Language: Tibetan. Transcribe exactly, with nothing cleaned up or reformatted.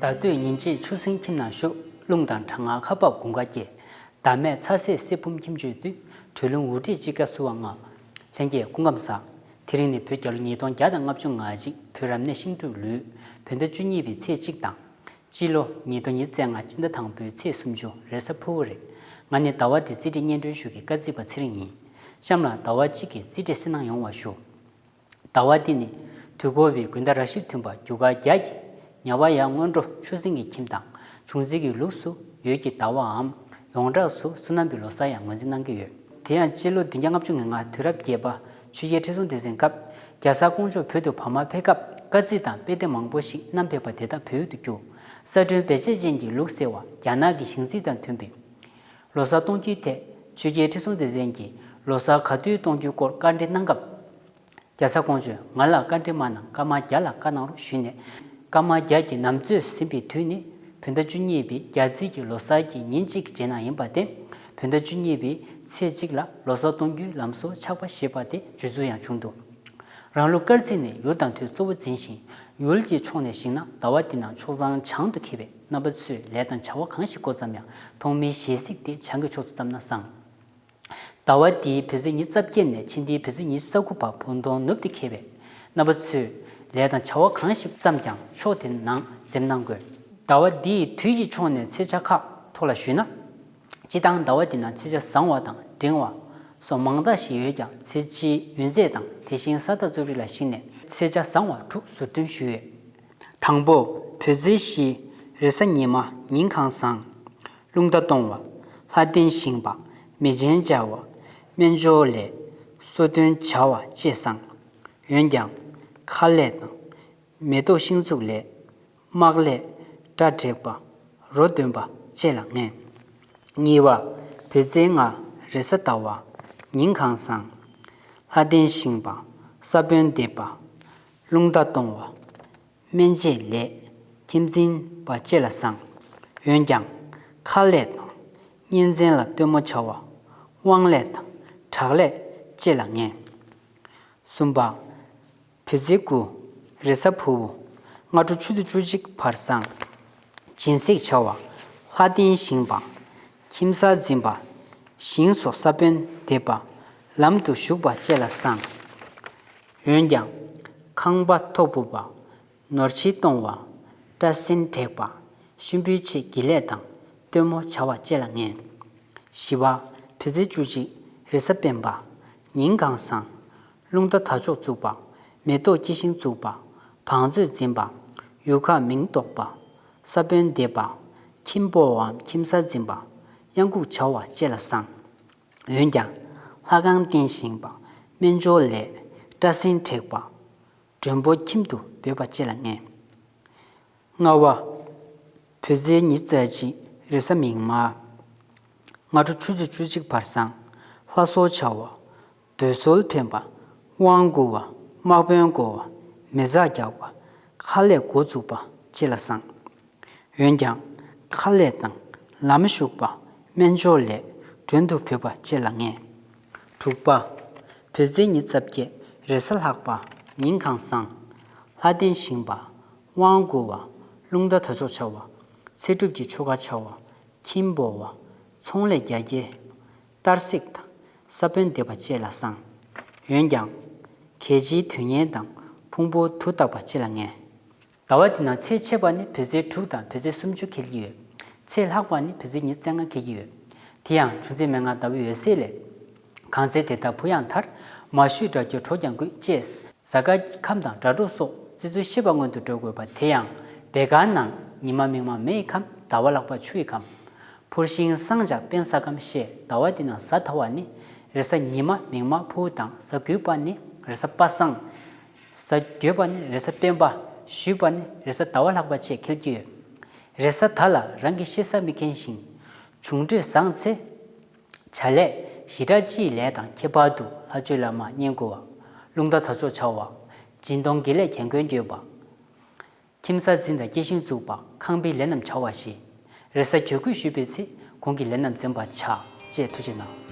ཟླ་སྟོད་ཉིན་བྱེད་ཆུ་སྲིན་ཁྱིམ་ནང་ཞུགས། རླུང་དང་གྲང་ངར་ཁ་འབབ་དགུན་ཁ་སྐྱེ། ཟླ་མེད་ཚ་སེ་སྲིད་བུམ་ཁྱིམ་བཅུད་བསྡུས། གྲོལ་རླུང་འུར་སྒྲིག་དཔྱིད་ཀ་བསུ་བ་ལྔ། ལྷན་སྐྱེས་སྐུ་ཁམས་བཟང་། དེ་རིང་ནི་བོད་རྒྱལ་ལོ་ཉིས་སྟོང་བརྒྱ་དང་ལྔ་བཅུ་ང་གཅིག་བོད་རབ་གནས་ཤིང་འབྲུག་ལོའི་བོད་ཟླ་བཅུ་གཉིས་པའི་ཚེས་གཅིག་དང་། སྤྱི་ལོ་ཉིས་སྟོང་ཉི་ཤུ་རྩ་ལྔ་སྤྱི་ཟླ་དང་པོའི་ཚེས་སུམ་ཅུ་རེས་གཟའ་ཕུར་བུ་རེད། ང་ནི་ཟླ་བ་འདིའི་རྩིས་སྤྲོད་སྙན་སྒྲོན་ཞུ་མཁན་བཀའ་བརྩིས་པ་ཚེ་རིང་ཡིན། གཤམ་ལ་ཟླ་བ་གཅིག་གི་རྩིས་སྤྲོད་གསན་གནང་ཡོང་བ་ཞུ། ཟླ་བ་འདི་ནི་དུས་འཁོར་བའི་དགུན་ཟླ་རབ་བཞི་བདུན་པ་རྒྱུ་སྐར་བརྒྱ་གྱི་ཉ་པ་ཡག་སྔོན་འགྲོ་ཆུ་སྲིན་གྱི་ཁྱིམ་དང་། འབྱུང་རྩིས་ཀྱི་ལུགས་སུ་འོད་ཀྱི་ཟླ་བའམ། ཡོངས་གྲགས་སུ་བསོད་ནམས་པའི་ལོ་གསར་ཡང་ངོས་འཛིན་གནང་གི་ཡོད། དེ་ཡང་སྤྱི་ལོ་བདུན་བརྒྱ་ལྔ་བཅུ་ང་ལྔ་དུས་རབས་བརྒྱད་པ་ཆོས་རྒྱལ་ཁྲི་སྲོང་ལྡེ་བཙན་སྐབས་རྒྱ་བཟའ་ཀོང་ཇོ་བོད་དུ་བར་མར་ཕེབས་སྐབས་བཀའ་རྩིས་དང་དཔེ་དེབ་མང་པོ་ཞིག་བསྣམས་ཕེབས་པ་དེ་དག་བོད་ཡུལ་དུ་བསྒྱུར། གསར་སྒྲོན་བེད་སྤྱོད་ཅན་གྱི་ལུགས་ཟེར་བ་རྒྱ་ནག་གི་ཞིང་རྩིས་དང་མཐུན་པའི་ལོ་གསར་གཏོང་རྒྱུའི་ཐད་ཆོས་རྒྱལ་ཁྲི་སྲོང་ལྡེ་བཙན་གྱིས་ལོ་གསར་ག་དུས་གཏོང་རྒྱུའི་སྐོར་བཀའ་འདྲི་གནང་སྐབས། རྒྱ་བཟའ་ཀོང་ཇོས་ང་ལ་བཀའ་འདྲི་མ་གནང་། སྐར་མ་བརྒྱ་ལ་བཀའ་གནང་རོགས་ཞུས་ནས། སྐར་མ་བརྒྱ་གྱི་ནམ་ཚོད་ཟིན་པའི་དུས་ནི་བོད་ཟླ་བཅུ་གཉིས་པའི་རྒྱ་རྩིས་ཀྱི་ལོ་གསར་གྱི་ཉིན་གཅིག་རྗེས་གནང་ཡིན་པ་སྟེ། བོད་ཟླ་བཅུ་གཉིས་པའི་ཚེས་གཅིག་ལ་ལོ་གསར་གཏོང་རྒྱུའི་ལམ་སྲོལ་ཆགས་པ་ཞེས་པ་དེ་བརྗོད་ཚུལ་ཡང་བྱུང་འདུག་རང་ལུགས་སྐར་རྩིས་ནི་ཡུལ་དང་དུས་གཙོ་བོ་འཛིན་ཞིང་། ཡུལ་གྱི་ཕྱོགས་ནས་གཞིགས་ན་ཟླ་བ་འདི་ནང་ཕྱོགས་གཙང་བྱང་དུ་འཁེལ་བས། རྣམ་པ་ཚོས་ལས་དང་བྱ་བ་གང་ཞིག་འགོ་བརྩམས་ཡང་ཐོག་མའི་གཞས་ཚིག་དེ་བྱང་གི་ཕྱོགས་སུ་བརྩམས་ན་བཟང་། ཟླ་བ་འདིའི་བོད་ཚེས་ཉི་ཤུ་རྩ་བརྒྱད་ནས་ཕྱི་ཟླའི་བོད་ཚེས་ཉི་ཤུ་རྩ་དགུ་བར་བོད་ཟླ་ནུབ་ཏུ་འཁེལ་བས། རྣམ་པ་ཚོས་ལས་དང་བྱ་བ་གང་ཞིག་བརྩམས་ཀྱང་ཕྱོགས་དེ་ནང་འཛེམ་གནང་དགོས། ཟླ་བ་འདིའི་དུས་ཀྱི་ཕྱོགས་ནས་ཚེས་ཆ་ཁག་ཐོག་ལ་ཞུས་ན། སྤྱིར་བཏང་ཟླ་བ་འདི་ནང་ཚེས་ཆ་བཟང་བ་དང་འབྲིང་བ་སོགས་མང་དག་ཞིག་ཡོད་ཀྱང་། ཚེས་ཆའི་ཡུན་ཚད་དང་དེ་བཞིན་ས་མཐའ་རྩུབ་རིགས་ལ་གཞིགས་ནས་ཚེས་ཆ་བཟང་བ་དྲུག་ཟུར་འདོན་ཞུས་ཡོད། དང་པོ། བོད་ཚེས་བཞི། རེས་གཟའ་ཉི་མ། ཉིན་གང་བཟང་། རླུང་རྟ་གཏོང་བ། ལྷ་རྟེན་བཞེངས་པ། མེ་ཆེན་སྦྱར་བ། སྨན་སྦྱོར་ལས། གསོལ་སྟོན་བྱ་བ་བཅས་བཟང་། འོན་ཀྱང་། ཁ་ལས་དང་། མེ་ཏོག་ཤིང་འཛུགས་ལས། དམག་ལས། སྐྲ་བྲེག་པ། རོ་འདོན་པ་བཅས་ལ་ངན། གཉིས་པ། བོད་ཚེས་ལྔ། རེས་གཟའ་ཟླ་བ། ཉིན་གང་བཟང་། ལྷ་རྟེན་བཞེངས་པ། ས་བོན་འདེབས་པ། རླུང་རྟ་གཏོང་བ། སྨན་དཔྱད་ལས། ཁྱིམ་འཛིན་པ་བཅས་ལ་བཟང་། འོན་ཀྱང་། ཁ་ལས་དང་། གཉེན་ཚན་ལ་སྟོན་མོ་བྱ་བ། དབང་ལས་དང་། དྲག་ལས་བཅས་ལ་ངན། གསུམ་པ། བོད་ཚེས་དགུ། རེས་གཟའ་ཕུར་བུ། སྔ་དྲོ་ཆུ་ཚོད་བཅུ་གཅིག་བར་བཟང་། སྦྱིན་སྲེག་བྱ་བ། ལྷ་རྟེན་བཞེངས་པ། ཁྱིམ་གསར་འཛིན་པ། ཞིང་སོགས་ས་བོན་འདེབས་པ། ལམ་དུ་ཞུགས་པ་བཅས་ལ་བཟང་། འོན་ཀྱང་། ཁང་པ་མཐོ་སྤུབ་པ། ནོར་ཕྱིར་གཏོང་བ། སྐྲ་སེན་བྲེག་པ། གཤིན་པོའི་ཆེད་དགེ་ལས་དང་སྟོན་མོ་བྱ་བ་བཅས་ལ་ངན། བཞི་པ། བོད་ཚེས་བཅུ་གཅིག། རེས་གཟའ་སྤེན་པ། ཉིན་གང་བཟང་། རླུང་རྟ་དར་ལྕོག་བཙུགས་པ། མེ་ཏོག་སྐྱེ་ཤིང་བཙུགས་པ། བང་མཛོད་འཛིན་པ། ཡུལ་ཁར་མིང་འདོགས་པ། ས་བོན་འདེབས་པ། ཁྱིམ་སྤོ་བའམ་ཁྱིམ་གསར་འཛིན་པ། གཡང་འགུགས་བྱ་བ་བཅས་ལ་བཟང་། འོན་ཀྱང་། ལྷ་ཁང་རྟེན་བཞེངས་པ། སྨན་སྦྱོར་ལས། སྐྲ་སེན་བྲེག་པ། མགྲོན་པོ་ཁྱིམ་དུ་འབོད་པ་བཅས་ལ་ངན། ལྔ་པ། བོད་ཚེས་ཉི་ཤུ་རྩ་གཅིག། རེས་གཟའ་མིག་དམར། སྔ་དྲོ་ཆུ་ཚོད་བཅུ་གཅིག་བར་བཟང་། ལྷ་གསོལ་བྱ་བ། འདོད་གསོལ་འཕེན་པ། དབང་བསྐུར་བ། དམག་དཔོན་བསྐོ་བ། མེ་བཙའ་རྒྱག་པ། ཁ་ལས་འགོ་བཙུགས་པ་བཅས་ལ་བཟང་། འོན་ཀྱང་། ཁ་ལས་དང་། ལམ་ཞུགས་པ། སྨན་སྦྱོར་ལས། མགྲོན་དུ་བོས་པ་བཅས་ལ་ངན། དྲུག་པ། བོད་ཚེས་ཉི་ཤུ་རྩ་བརྒྱད། རེས་གཟའ་ལྷག་པ། ཉིན་གང་བཟང་། ལྷ་རྟེན་བཞེངས་པ། དབང་བསྐུར་བ། རླུང་རྟ་དར་ལྕོག་བྱ་བ། ཚེ་སྒྲུབ་ཀྱི་ཆོ་ག་བྱ་བ། ཁྱིམ་སྤོ་བ། ཚོང་ལས་རྒྱ་སྐྱེད། གཏར་གཟིགས་དང་། ས་བོན་འདེབས་པ་བཅས་ལ་བཟང་། འོན་ཀྱང་། གལ་ཆེའི་དོན་གཉེར་དང་ཕུང་པོ་དུ་བཏགས་པ་བཅས་ལ་ངན། ཟླ་བ་འདི་ནང་ཚེས་ཆད་པ་ནི་བོད་ཚེས་དྲུག་དང་བོད་ཚེས་སུམ་ཅུ་འཁེལ་གྱི་ཡོད། ཚེས་ལྷག་པ་ནི་བོད་ཚེས་ཉི་ཤུ་རྩ་ལྔ་འཁེལ་གྱི་ཡོད། དེ་ཡང་འབྱུང་ཚེས་མེ་ལྔ་ཟླ་བའི་འོད་ཟེར་ལས། གང་ཚེ་དེ་ལྟར་བུ་ཡང་མཐར། མ་བཞུད་དགྲ་སྐྱེས་གྲོགས་ཀྱང་རྒུད། ཅེས་གཟའ་སྐར་གྱི་ཁམས་དང་སྒྲ་སྒྲོགས་སོགས་རྩི་ཚུལ་ཤེས་པ་སྔོན་དུ་འགྲོ་དགོས་པ། དེ་ཡང་བེ་ག་ནང་ཉི་མ་མིག་དམར་མེའི་ཁམས། ཟླ་བ་ལྷག་པ་ཆུའི་ཁམས། འཕུར་ཤིང་བསང་སྦྱར་དཔལ་ས་ཁམས་ཞེས། ཟླ་བ་འདི་ནང་གཟའ་ཐལ་བ་ནི་རེས་གཟའ་ཉི་མ་མིག་དམར་ཕུར་བུ་དང་། གཟའ་འགུད་པ་ནི་རེས་གཟའ་པ་སངས། གཟའ་འགོས་པ་ནི་རེས་གཟའ་སྤེན་པ། བཞུད་པ་ནི་རེས་གཟའ་ཟླ་བ་ལྷག་པ་བཅས་འཁེལ་གྱི་ཡོད། རེས་གཟའ་ཟླ་ལ་རང་གི་གཤེད་གཟའ་མི་མཁྱེན་ཞིང་། འབྱུང་འཕྲོད་བཟང་ཚེ། བྱ་ལས་ཞི་དྲག་སྤྱིའི་ལས་དང་ཁྱད་པར་དུ་ལྷ་ཆོས་བླ་མ་བསྙེན་བཀུར་བ། རླུང་རྟ་དར་ལྕོག་བྱ་བ། སྦྱིན་གཏོང་དགེ་ལས་རྒྱན་གོན་གྱོན་པ། ཁྱིམ་གསར་འཛིན་དང་སྐྱེ་ཤིང་འཛུགས་པ། ཁང་པའི་ལས་རྣམས་བྱ་བ་ཞེས། རེས་གཟའ་གྱོད་གུད་བཞུགས་པའི་ཚེ་གོང་གི་ལས་རྣམས་འཛེམ་པར་བྱ། ཅེས་ཐུགས་རྗེ་གནང་།